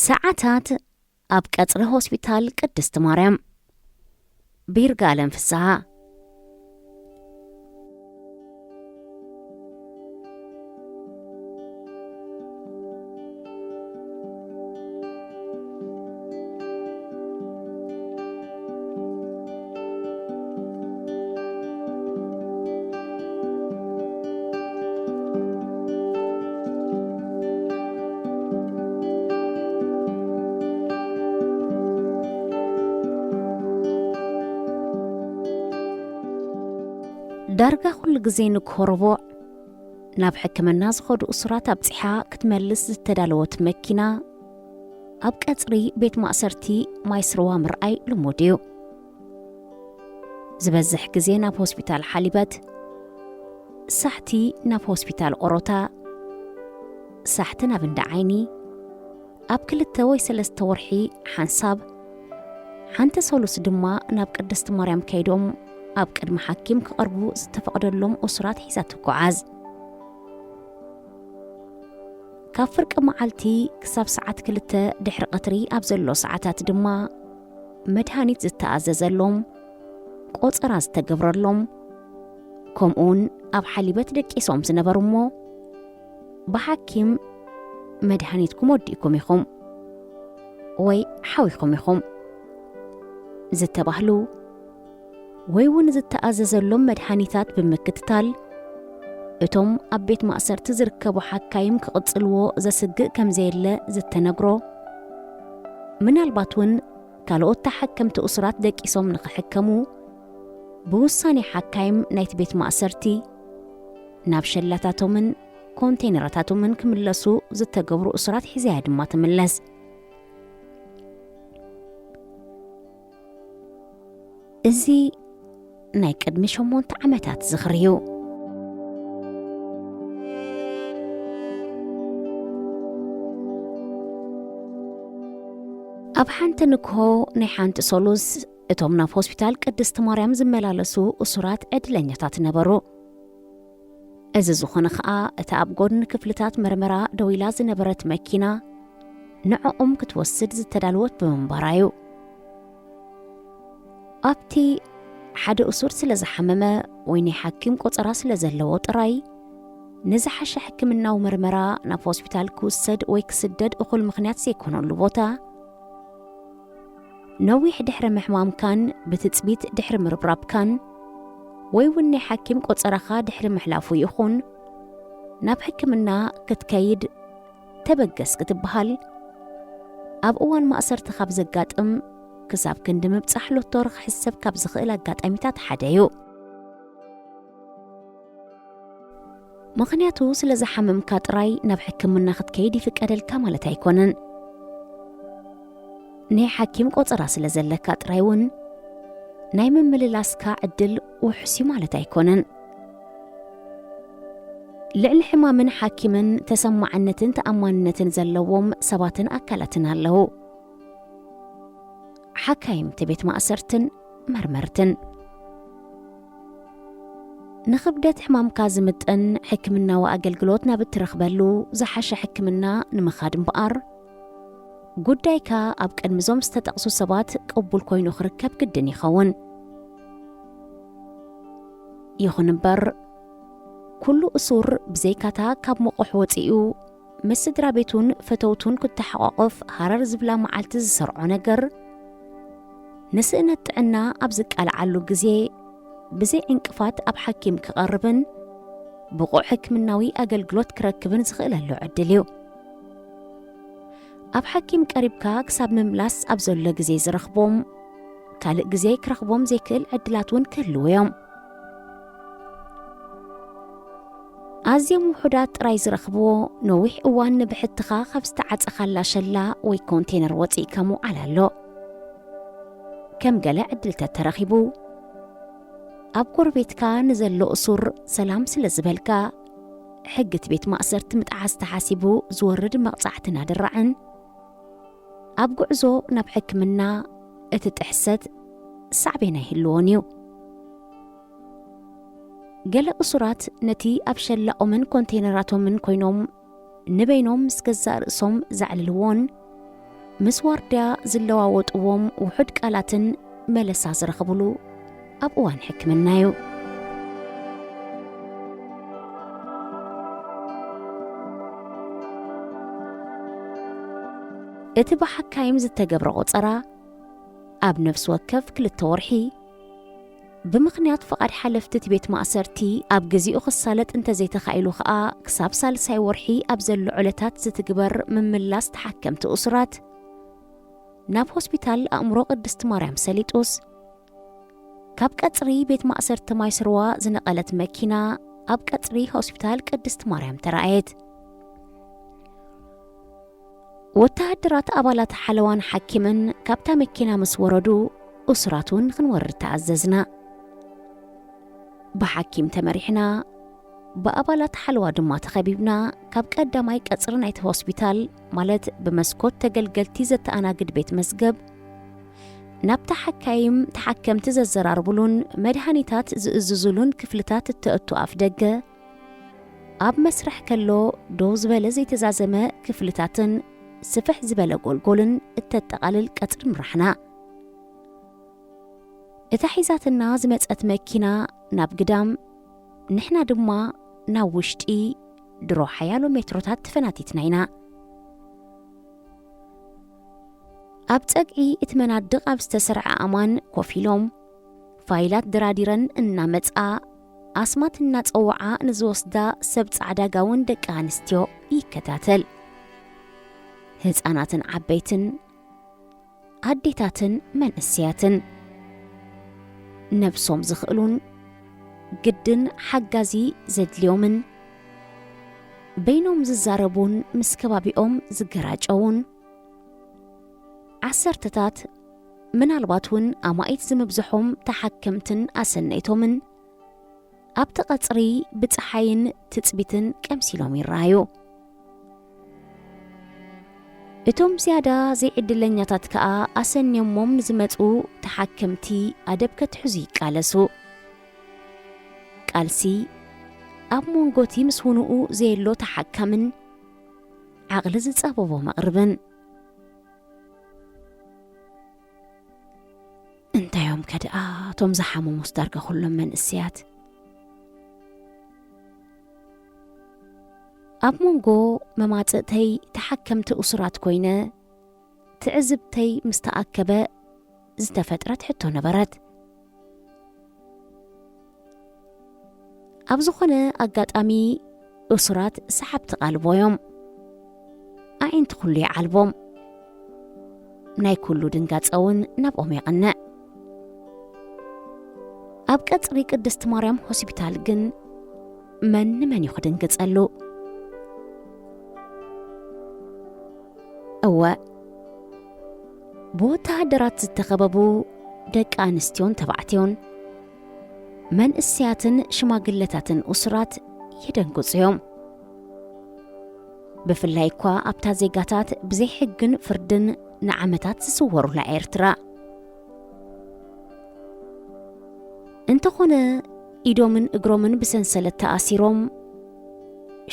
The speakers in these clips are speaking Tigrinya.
ሰዓታት ኣብ ቀጽሪ ሆስፒታል ቅድስት ማርያም። ብይርጋለም ፍስሃ። ዳርጋ ኩሉ ግዜ ንግሆ ረቡዕ ናብ ሕክምና ዝኸዱ እሱራት ኣብጺሓ ክትመልስ ዝተዳለወት መኪና፣ ኣብ ቀጽሪ ቤት ማእሰርቲ ማይ ስርዋ ምርኣይ ልሙድ እዩ። ዝበዝሕ ግዜ ናብ ሆስፒታል ሓሊበት፣ ሳሕቲ ናብ ሆስፒታል ኦሮታ፣ ሳሕቲ ናብ እንዳ ዓይኒ፣ ኣብ ክልተ ወይ ሰለስተ ወርሒ ሓንሳብ፣ ሓንቲ ሰሉስ ድማ ናብ ቅድስት ማርያም ከይዶም ኣብ ቅድሚ ሓኪም ክቐርቡ ዝተፈቕደሎም እሱራት ሒዛ ትጓዓዝ። ካብ ፍርቂ መዓልቲ ክሳብ ሰዓት ክልተ ድሕሪ ቀትሪ ኣብ ዘሎ ሰዓታት ድማ መድሃኒት ዝተኣዘዘሎም፣ ቆጸራ ዝተገብረሎም፣ ከምኡውን ኣብ ሓሊበት ደቂሶም ዝነበሩ እሞ ብሓኪም መድሃኒትኩም ወዲእኩም ኢኹም ወይ ሓዊኹም ኢኹም ዝተባህሉ ወይ እውን ዝተኣዘዘሎም መድሃኒታት ብምክትታል፣ እቶም ኣብ ቤት ማእሰርቲ ዝርከቡ ሓካይም ክቕጽልዎ ዘስግእ ከም ዘየለ ዝተነግሮ፣ ምናልባት እውን ካልኦት ተሓከምቲ እሱራት ደቂሶም ንኽሕከሙ ብውሳኔ ሓካይም ናይቲ ቤት ማእሰርቲ ናብ ሸላታቶምን ኮንቴይነራታቶምን ክምለሱ ዝተገብሩ እሱራት ሒዛያ ድማ ትምለስ። እዚ ናይ ቅድሚ ሸሞንተ ዓመታት ዝኽሪ እዩ። ኣብ ሓንቲ ንግሆ ናይ ሓንቲ ሰሉስ፣ እቶም ናብ ሆስፒታል ቅድስቲ ማርያም ዝመላለሱ እሱራት ዕድለኛታት ነበሩ። እዚ ዝኾነ ኸኣ፣ እታ ኣብ ጎድኒ ክፍልታት መርመራ ደው ኢላ ዝነበረት መኪና፣ ንዕኦም ክትወስድ ዝተዳለወት ብምንባራ እዩ። ኣብቲ ሓደ እሱር ስለ ዝሓመመ ወይ ናይ ሓኪም ቆጸራ ስለ ዘለዎ ጥራይ፣ ንዝሓሸ ሕክምናዊ መርመራ ናብ ሆስፒታል ክውሰድ ወይ ክስደድ እኹል ምኽንያት ዘይኮነሉ ቦታ፣ ነዊሕ ድሕሪ ምሕማምካን ብትጽቢት ድሕሪ ምርብራብካን፣ ወይ እውን ናይ ሓኪም ቆጸራኻ ድሕሪ ምሕላፉ ይኹን፣ ናብ ሕክምና ክትከይድ ተበገስ ክትበሃል፣ ኣብ እዋን ማእሰርቲ ካብ ዘጋጥም ክሳብ ክንዲ ምብጻሕ ሎቶር ክሕሰብ ካብ ዝኽእል ኣጋጣሚታት ሓደ እዩ። ምኽንያቱ ስለ ዝሓመምካ ጥራይ ናብ ሕክምና ክትከይድ ይፍቀደልካ ማለት ኣይኮነን። ናይ ሓኪም ቆጸራ ስለ ዘለካ ጥራይ እውን ናይ ምምልላስካ ዕድል ውሑስ እዩ ማለት ኣይኮነን። ልዕሊ ሕማምን ሓኪምን ተሰማዕነትን ተኣማንነትን ዘለዎም ሰባትን ኣካላትን ኣለዉ። ሓካይምቲ ቤት ማእሰርትን መርመርትን። ንኽብደት ሕማምካ ዝምጥን ሕክምናዊ ኣገልግሎት ናብ እትረኽበሉ ዝሓሸ ሕክምና ንምኻድ እምበኣር፣ ጉዳይካ ኣብ ቅድሚ እዞም ዝተጠቕሱ ሰባት ቅቡል ኮይኑ ክርከብ ግድን ይኸውን። ይኹን እምበር፣ ኩሉ እሱር ብዘይካታ ካብ መቑሕ ወጺኡ ምስ ስድራ ቤቱን ፈተውቱን ክተሓቋቖፍ ሃረር ዝብላ መዓልቲ ዝሰርዖ ነገር፣ ንስእነት ጥዕና ኣብ ዝቃልዓሉ ግዜ ብዘይ ዕንቅፋት ኣብ ሓኪም ክቐርብን ብቑዕ ሕክምናዊ ኣገልግሎት ክረክብን ዝኽእለሉ ዕድል እዩ። ኣብ ሓኪም ቀሪብካ ክሳብ ምምላስ ኣብ ዘሎ ግዜ ዝረኽቦም፣ ካልእ ግዜ ክረኽቦም ዘይክእል ዕድላት እውን ክህልዉ እዮም። ኣዝዮም ውሑዳት ጥራይ ዝረኽብዎ፣ ነዊሕ እዋን ንብሕትኻ ካብ ዝተዓጸኻላ ሸላ ወይ ኮንቴነር ወጺእካ ምውዓል ኣሎ። ከም ገለ ዕድልታት ተረኺቡ፣ ኣብ ጎረቤትካ ንዘሎ እሱር ሰላም ስለ ዝበልካ፣ ሕጊ እቲ ቤት ማእሰርቲ ምጥሓስ ተሓሲቡ ዝወርድ መቕጻዕትን ኣድራዕን፣ ኣብ ጉዕዞ ናብ ሕክምና እቲ ጥሕሰት ሳዕቤን ኣይህልዎን እዩ። ገለ እሱራት ነቲ ኣብ ሸላኦምን ኮንቴነራቶምን ኮይኖም ንበይኖም ምስ ገዛእ ርእሶም ዘዕልልዎን ምስ ዋርድያ ዝለዋወጥዎም ውሑድ ቃላትን መለሳ ዝረኽብሉ ኣብ እዋን ሕክምና እዩ። እቲ ብሓካይም ዝተገብረ ቆጸራ፣ ኣብ ነፍሲ ወከፍ ክልተ ወርሒ፣ ብምኽንያት ፍቓድ ሓለፍቲ እቲ ቤት ማእሰርቲ ኣብ ግዜኡ ክሳለጥ እንተዘይተኻኢሉ ኸኣ፣ ክሳብ ሳልሳይ ወርሒ ኣብ ዘሎ ዕለታት ዝትግበር ምምላስ ተሓከምቲ እሱራት ናብ ሆስፒታል ኣእምሮ ቅድስቲ ማርያም ሰሊጡስ፣ ካብ ቀጽሪ ቤት ማእሰርቲ ማይ ስርዋ ዝነቐለት መኪና ኣብ ቀጽሪ ሆስፒታል ቅድስቲ ማርያም ተራእየት። ወተሃደራት ኣባላት ሓለዋን ሓኪምን ካብታ መኪና ምስ ወረዱ፣ እሱራት እውን ክንወርድ ተኣዘዝና። ብሓኪም ተመሪሕና፣ ብኣባላት ሓለዋ ድማ ተኸቢብና፣ ካብ ቀዳማይ ቀጽሪ ናይቲ ሆስፒታል፣ ማለት ብመስኮት ተገልገልቲ ዘተኣናግድ ቤት መዝገብ፣ ናብታ ሓካይም ተሓከምቲ ዘዘራርብሉን መድሃኒታት ዝእዝዙሉን ክፍልታት እተእቱ ኣፍ ደገ፣ ኣብ መስርሕ ከሎ ደው ዝበለ ዘይተዛዘመ ክፍልታትን ስፍሕ ዝበለ ጎልጎልን እተጠቓልል ቀጽሪ ምራሕና። እታ ሒዛትና ዝመጸት መኪና ናብ ግዳም፣ ንሕና ድማ ናብ ውሽጢ ድሮ ሓያሎ ሜትሮታት ተፈናቲትና ኢና። ኣብ ጸግዒ እቲ መናድቕ ኣብ ዝተሰርዐ ኣማን ኮፍ ኢሎም፣ ፋይላት ደራዲረን እናመጽኣ፣ ኣስማት እናጸውዓ ንዝወስዳ ሰብ ጻዕዳ ጋውን ደቂ ኣንስትዮ ይከታተል። ህጻናትን ዓበይትን፣ ኣዴታትን መንእሰያትን፣ ነብሶም ዝኽእሉን ግድን ሓጋዚ ዘድልዮምን፣ በይኖም ዝዛረቡን ምስ ከባቢኦም ዝገራጨዉን፣ ዓሰርተታት፣ ምናልባት እውን ኣማኢት ዝምብዝሖም ተሓከምትን ኣሰነይቶምን ኣብቲ ቀጽሪ ብጸሓይን ትጽቢትን ቀምሲሎም ይረኣዩ። እቶም ዝያዳ ዘይዕድለኛታት ከኣ ኣሰንዮሞም ንዝመጹ ተሓከምቲ ኣደብ ከትሕዙ ይቃለሱ። ቃልሲ ኣብ መንጎ እቲ ምስ ውንኡ ዘየሎ ተሓካምን ዓቕሊ ዝጸበቦ መቕርብን። እንታዮም ከ ደኣ እቶም ዝሓመሙስ ዳርጋ ኩሎም መንእሰያት? ኣብ መንጎ መማጽእተይ ተሓከምቲ እሱራት ኮይነ ትዕዝብተይ ምስ ተኣከበ ዝተፈጥረት ሕቶ ነበረት። ኣብ ዝኾነ ኣጋጣሚ እሱራት ሰሓብቲ ቃልቦ እዮም። ኣዒንቲ ኩሉ ይዓልቦም። ናይ ኩሉ ድንጋጸ እውን ናብኦም የቕንዕ። ኣብ ቀጽሪ ቅድስቲ ማርያም ሆስፒታል ግን መን ንመን እዩ ክድንግጸሉ? እወ፣ ብወተሃደራት ዝተኸበቡ ደቂ ኣንስትዮን ተባዕትዮን፣ መንእሰያትን ሽማግለታትን እሱራት ይደንግጹ እዮም። ብፍላይ እኳ ኣብታ ዜጋታት ብዘይ ሕግን ፍርድን ንዓመታት ዝስወሩላ ኤርትራ። እንተኾነ፣ ኢዶምን እግሮምን ብሰንሰለት ተኣሲሮም፣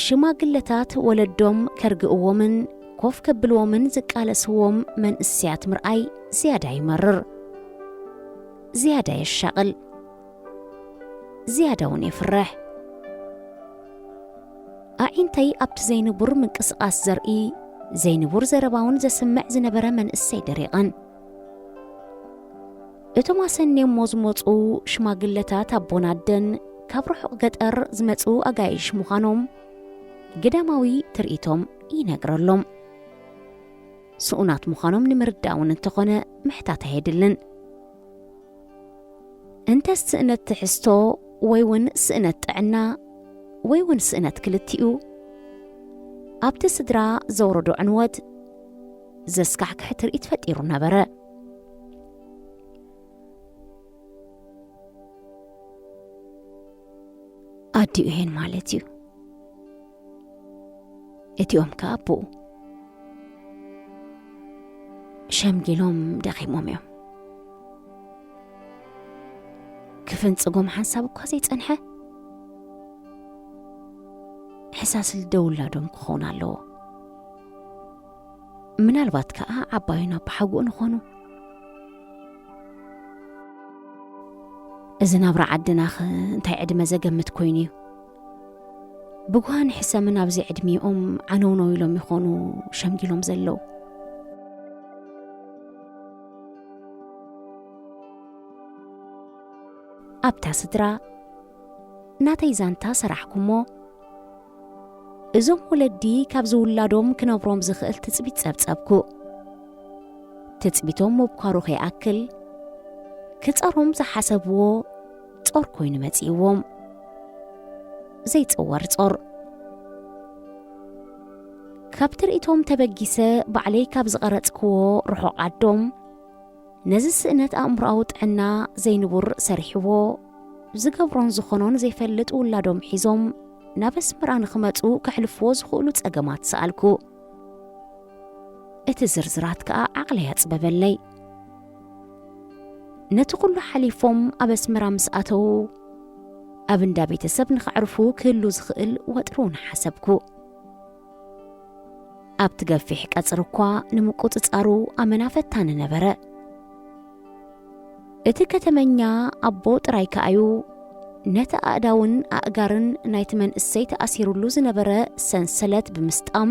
ሽማግለታት ወለዶም ከርግእዎምን ኮፍ ከብልዎምን ዝቃለስዎም መንእሰያት ምርኣይ ዝያዳ ይመርር፣ ዝያዳ የሻቕል፣ ዝያዳ እውን የፍርሕ። ኣዒንተይ ኣብቲ ዘይንቡር ምንቅስቓስ ዘርኢ፣ ዘይንቡር ዘረባውን ዘስምዕ ዝነበረ መንእሰይ ደሪቐን። እቶም ኣሰንዮሞ ዝመጹ ሽማግለታት ኣቦን ኣደን ካብ ርሑቕ ገጠር ዝመጹ ኣጋይሽ ምዃኖም ግዳማዊ ትርኢቶም ይነግረሎም። ስኡናት ምዃኖም ንምርዳእ እውን እንተኾነ ምሕታት ኣየድልን። እንተ ስእነት ትሕዝቶ ወይ እውን ስእነት ጥዕና ወይ እውን ስእነት ክልቲኡ፣ ኣብቲ ስድራ ዘውረዶ ዕንወት ዘስካሕክሕ ትርኢት ፈጢሩ ነበረ። ኣዲኡ እየን ማለት እዩ። እቲኦም ከኣ ኣቦኡ። ሸምጊሎም ደኺሞም እዮም። ክፍንጽጎም ሓንሳብ እኳ ዘይጸንሐ፣ ሕሳስል ደውላዶም ክኸውን ኣለዎ። ምናልባት ከኣ ዓባዩን ኣባሓጉኡን ይኾኑ። እዚ ናብራ ዓድናኸ እንታይ ዕድመ ዘገምት ኮይኑ እዩ? ብጓህን ሕሰምን ኣብዚ ዕድሚኦም ዓነውነው ኢሎም ይኾኑ ሸምጊሎም ዘለዉ። ኣብታ ስድራ ናተይ ዛንታ ሰራሕኩሞ። እዞም ወለዲ ካብ ዝውላዶም ክነብሮም ዝኽእል ትጽቢት ጸብጸብኩ። ትጽቢቶም ምብኳሩ ከይኣክል፣ ክጸሮም ዝሓሰብዎ ጾር ኮይኑ መጺእዎም። ዘይጽወር ጾር። ካብ ትርኢቶም ተበጊሰ፣ ባዕለይ ካብ ዝቐረጽክዎ ርሑቕ ዓዶም፣ ነዚ ስእነት ኣእምሮኣዊ ጥዕና ዘይንቡር ሰሪሕዎ፣ ዝገብሮን ዝኾኖን ዘይፈልጥ ውላዶም ሒዞም ናብ ኣስመራ ንኽመጹ ከሕልፍዎ ዝኽእሉ ጸገማት ሰኣልኩ። እቲ ዝርዝራት ከኣ ዓቕለይ ኣጽበበለይ። ነቲ ኩሉ ሓሊፎም ኣብ ኣስመራ ምስ ኣተዉ፣ ኣብ እንዳ ቤተሰብ ንኸዕርፉ ክህሉ ዝኽእል ወጥሪ እውን ሓሰብኩ። ኣብቲ ገፊሕ ቀጽሪ እኳ ንምቁጽጻሩ ኣመና ፈታኒ ነበረ። እቲ ከተመኛ ኣቦ ጥራይ ከኣዩ ነቲ ኣእዳውን ኣእጋርን ናይቲ መንእሰይ ተኣሲሩሉ ዝነበረ ሰንሰለት ብምስጣም፣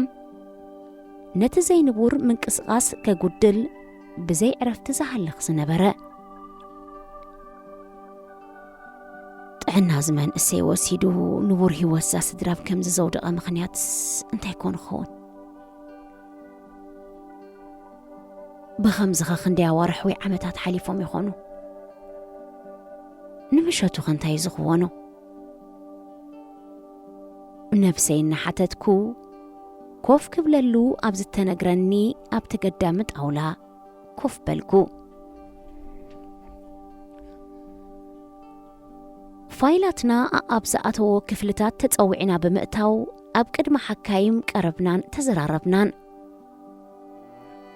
ነቲ ዘይንቡር ምንቅስቓስ ከጉድል ብዘይ ዕረፍቲ ዝሃልኽ ዝነበረ። ጥዕና እዚ መንእሰይ ወሲዱ ንቡር ህይወት እዛ ስድራ ከም ዝዘውደቐ ምኽንያትስ እንታይ ኮን ክኸውን? ብኸምዚ ኸ ክንደይ ኣዋርሕ ወይ ዓመታት ሓሊፎም ይኾኑ? ንምሸቱ ኸ እንታይ እዩ ዝኽወኖ? ነብሰይ እናሓተትኩ፣ ኮፍ ክብለሉ ኣብ ዝተነግረኒ ኣብቲ ገዳሚ ጣውላ ኮፍ በልኩ። ፋይላትና ኣብ ዝኣተዎ ክፍልታት ተጸዊዕና ብምእታው፣ ኣብ ቅድሚ ሓካይም ቀረብናን ተዘራረብናን።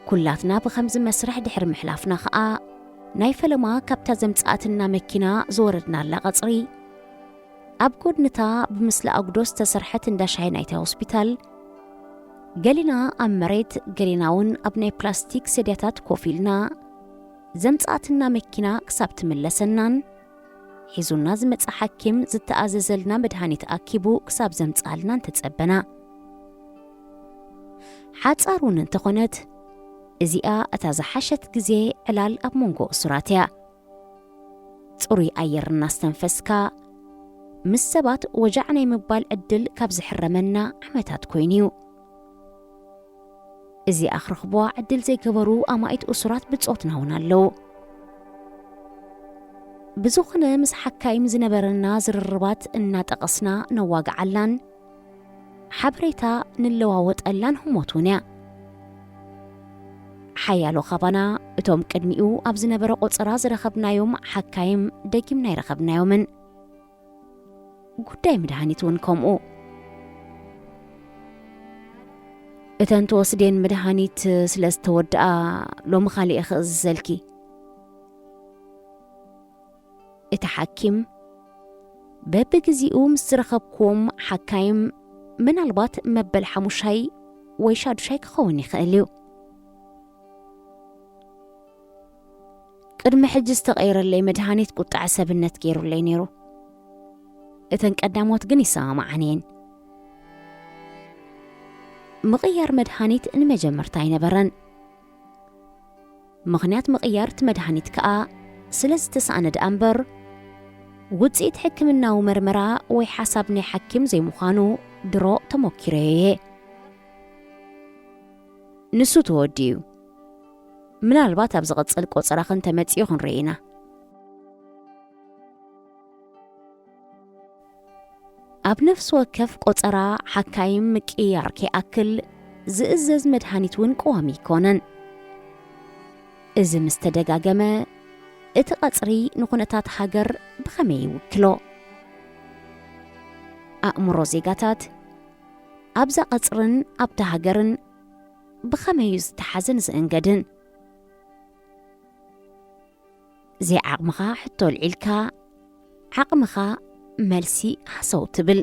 ኩላትና ብኸምዚ መስርሕ ድሕሪ ምሕላፍና ኸኣ፣ ናይ ፈለማ ካብታ ዘምጽኣትና መኪና ዝወረድናላ ቀጽሪ፣ ኣብ ጎድንታ ብምስሊ ኣጉዶ ዝተሰርሐት እንዳ ሻሂ ናይታ ሆስፒታል፣ ገሊና ኣብ መሬት፣ ገሊና እውን ኣብ ናይ ፕላስቲክ ሰድያታት ኮፍ ኢልና፣ ዘምጽኣትና መኪና ክሳብ ትምለሰናን፣ ሒዙና ዝመጽእ ሓኪም ዝተኣዘዘልና መድሃኒት ኣኪቡ ክሳብ ዘምጽኣልናን ተጸበና። ሓጻር እውን እንተኾነት፣ እዚኣ እታ ዝሓሸት ግዜ ዕላል ኣብ መንጎ እሱራት እያ። ጽሩይ ኣየር እናስተንፈስካ፣ ምስ ሰባት ወጃዕ ናይ ምባል ዕድል ካብ ዝሕረመና ዓመታት ኮይኑ'ዩ። እዚኣ ክረኽብዋ ዕድል ዘይገበሩ ኣማኢት እሱራት ብጾትና እውን ኣለዉ። ብዝኾነ፣ ምስ ሓካይም ዝነበረና ዝርርባት እናጠቐስና ነዋግዓላን ሓበሬታ ንለዋወጠላን ህሞት እውን እያ። ሓያሎ ካባና እቶም ቅድሚኡ ኣብ ዝነበረ ቆጸራ ዝረኸብናዮም ሓካይም ደጊምና ኣይረኸብናዮምን። ጉዳይ መድሃኒት እውን ከምኡ። እተን ተወስዴን መድሃኒት ስለ ዝተወድኣ፣ ሎሚ ካልእ እየ ክእዝዘልኪ። እቲ ሓኪም፣ በብግዜኡ ምስ ዝረኸብክዎም ሓካይም፣ ምናልባት መበል ሓሙሻይ ወይ ሻዱሻይ ክኸውን ይኽእል እዩ። ቅድሚ ሕጂ ዝተቐየረለይ መድሃኒት ቁጥዐ ሰብነት ገይሩለይ ነይሩ። እተን ቀዳሞት ግን ይሰማምዓን እየን። ምቕያር መድሃኒት ንመጀመርታ ኣይነበረን። ምኽንያት ምቕያር እቲ መድሃኒት ከኣ ስለ ዝተሳእነ ደኣ እምበር፣ ውጽኢት ሕክምናዊ መርመራ ወይ ሓሳብ ናይ ሓኪም ዘይምዃኑ ድሮ ተመኪረዮ እየ። ንሱ ተወዲኡ እዩ። ምናልባት ኣብ ዝቕጽል ቆጸራኺ እንተመጺኡ ክንርኢ ኢና። ኣብ ነፍሲ ወከፍ ቆጸራ ሓካይም ምቅይያር ከይኣክል ዝእዘዝ መድሃኒት እውን ቀዋሚ ኣይኮነን። እዚ ምስ ተደጋገመ፣ እቲ ቀጽሪ ንኹነታት ሃገር ብኸመይ ይውክሎ? ኣእምሮ ዜጋታት ኣብዛ ቀጽርን ኣብታ ሃገርን ብኸመይ እዩ ዝተሓዘን ዝእንገድን? ዘይዓቕምኻ ሕቶ ኣልዒልካ፣ ዓቕምኻ መልሲ ሃሰው ትብል።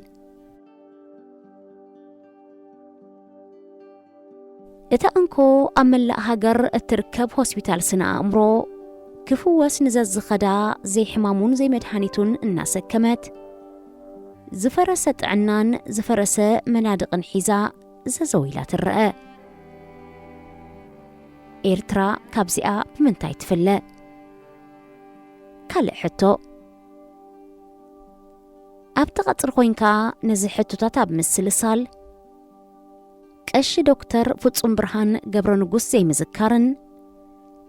እታ እንኮ ኣብ መላእ ሃገር እትርከብ ሆስፒታል ስነ ኣእምሮ ክፍወስ ንዘዝኸዳ ዘይሕማሙን ዘይመድሃኒቱን እናሰከመት፣ ዝፈረሰ ጥዕናን ዝፈረሰ መናድቕን ሒዛ ዘዘው ኢላ ትረአ። ኤርትራ ካብዚኣ ብምንታይ ትፍለ? ካልእ ሕቶ። ኣብቲ ቀጽሪ ኮይንካ ነዚ ሕቶታት ኣብ ምስልሳል፣ ቀሺ ዶክተር ፍጹም ብርሃን ገብረ ንጉስ ዘይምዝካርን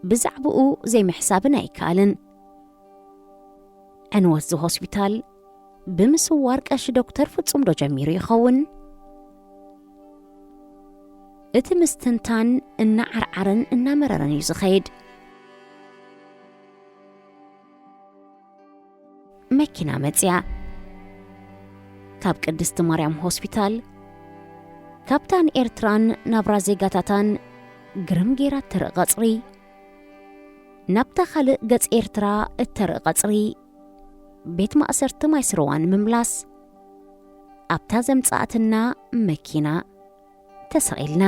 ብዛዕባኡ ዘይምሕሳብን ኣይከኣልን። ዕንወት እዚ ሆስፒታል ብምስዋር ቀሺ ዶክተር ፍጹም ዶ ጀሚሩ ይኸውን? እቲ ምስትንታን እናዓርዓረን እናመረረን እዩ ዝኸይድ። መኪና መጽያ። ካብ ቅድስቲ ማርያም ሆስፒታል፣ ካብታ ንኤርትራን ናብራ ዜጋታታን ግርም ጌራ እተርኢ ቀጽሪ፣ ናብታ ካልእ ገጽ ኤርትራ እተርኢ ቀጽሪ፣ ቤት ማእሰርቲ ማይ ስርዋ ንምምላስ፣ ኣብታ ዘምጽኣትና መኪና ተሰቒልና።